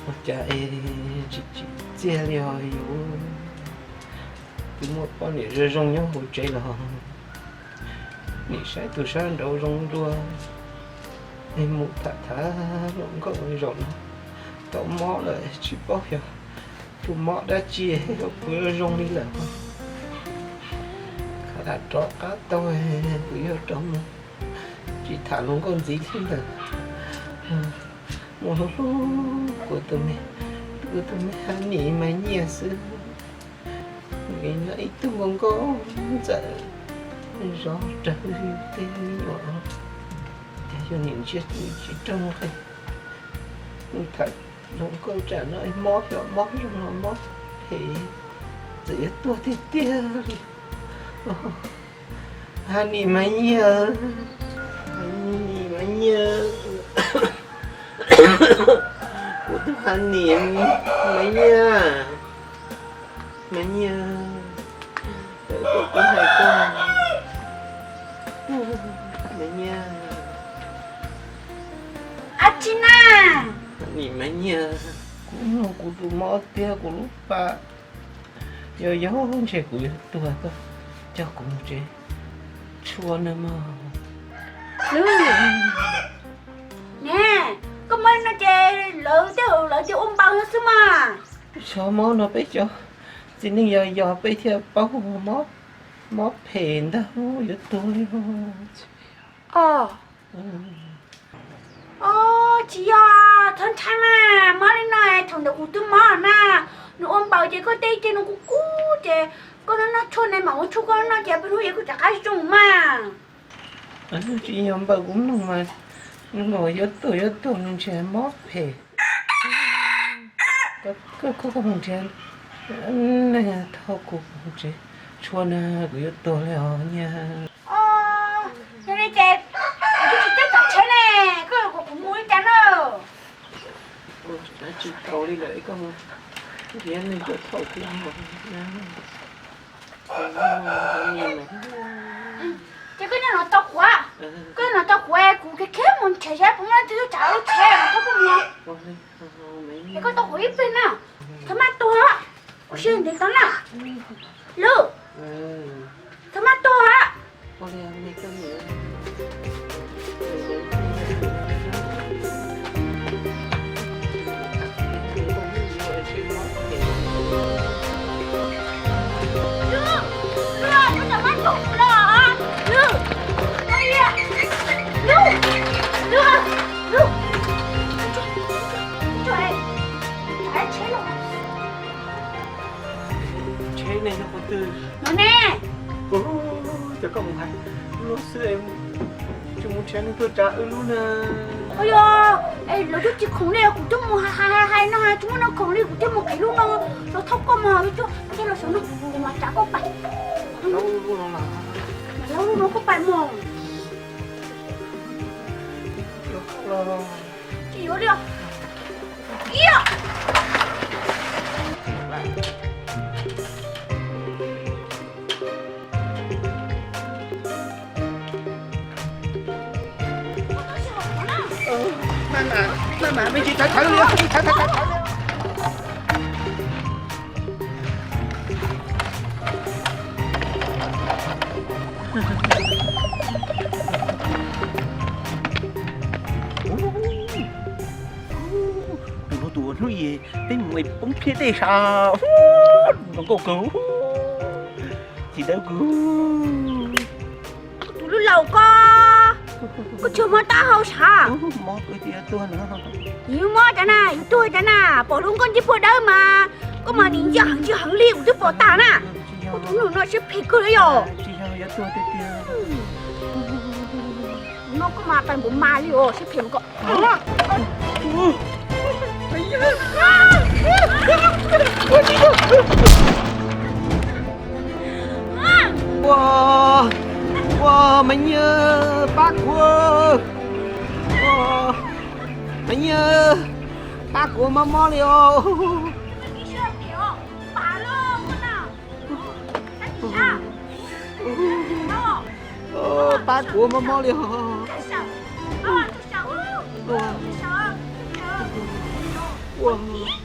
Ua cas es tsis tsim txiaj li os yus? Twb muaj poj niam zoo zoo nyob hauv tsev los nim saib tus sab nraud zoo dua, es mus tham tham hluas nkauj zaum no tau mob lawm tsis paub yog tus mob dab tsi kuv yuav zoo li lawm. Khav rov qab tau kuv yuav rov mus tsis tham hluas nkauj ntxiv thiab ntag. Mus hlub hlub kuv tus me, kuv tus me Hab Nim Maiv Nyiaj xwb. Nws ib tug nkauj nkauj ntxawm zov rawv tej me nyuam, cas yog nim ntsia tsis raug qe. Tham hluas nkauj tsam no mob xyov mob zoo los mob phem, txawm yuav tuag tiag tiag li. Hab Nim Maiv Nyiaj, Hab Nim Maiv Nyiaj, kuv tus Hab Nim Maiv Nyiaj, Maiv Nyiaj, kuv hais koj, Maiv Nyiaj. Ab tsi na, Hab Nim Maiv Nyiaj, kuv mloog kuv tus mob tiag kuv lub pam yog yog ntshe kuv yuav tuag, koj coj kuv mus tsev tshua na mog. Ne, koj mob no ces lawv tej lawv tias ua npaws no xwb mas. Xyov mob no peb cov txiv neej yog yog peb thiaj paub, mob phem ntag yuav tuag li. Os, tsis yog, txhob ntshai mas, mob li no thaum ntawd kuv twb mob na, nws ua npaws ces koj tej tes no kub kub ces koj noj noj tshuaj ne mam ua tshuaj koj noj ces peb hnub es koj rov qab zoo mas. Tsis yog npaws kuv mloog mas, nws yuav tuag yuav tuag nws ntshe mob phem. Koj mus nrhiav, thauj kuv mus tsev tshua na, kuv yuav tuag li os nyiaj. Yog li ces kuv twb tsis txawj tsav tsheb ne, koj kom kuv mus li cas na? Tsis tau li lawm, koj mus nrhiav neeg tuaj thauj kuv mus. Ces koj nyob no tos kuv, koj nyob no tos kuv, kuv khiav khiav mus nrhiav saib puas muaj leej twg tuaj tsav lub tsheb thauj koj mus. Es koj tos kuv ib pliag na, thov maj tuag, kuv sib ntev tau na. Lub, thov maj tuag. Tsheb ne, yog qhov twg no ne? Ua, cov koj mus hais lub xwb, tsis mus nrhiav neeg tuaj tsav wb lub na. Ua yog, lawv twb tsis khoom li, kuv twb mus hais hais hais no tsis muaj neeg khoom li, kuv thiaj mus qiv lub no los thauj koj mog. Coj los saum no, kuv mam tsav koj pais. Mas lub no koj pais mog. Tsis yuav li os. Ib Tus no tus ua hnub i peb mus poob phiab dej sas, zoo nkauj kawg, txiv dawb kawg. Tus lub laus ko, koj tsis mob taub hau sas? Mob, yus mob cas na, yus tuag cas na, pom lub nkauj ntsej puag dawb mas, koj mas nim ntsia heev ntsia heev li kuv twb pom tag na. Tus no siab phem kawg li yom. Tus no koj mas pais npaum mas li os, siab phem mas koj. Ua, ua, Maiv Nyiaj, pab kuv. Ua, Maiv Nyiaj, pab kuv, mob mob li os. Pab kuv, mob mob li os. ua.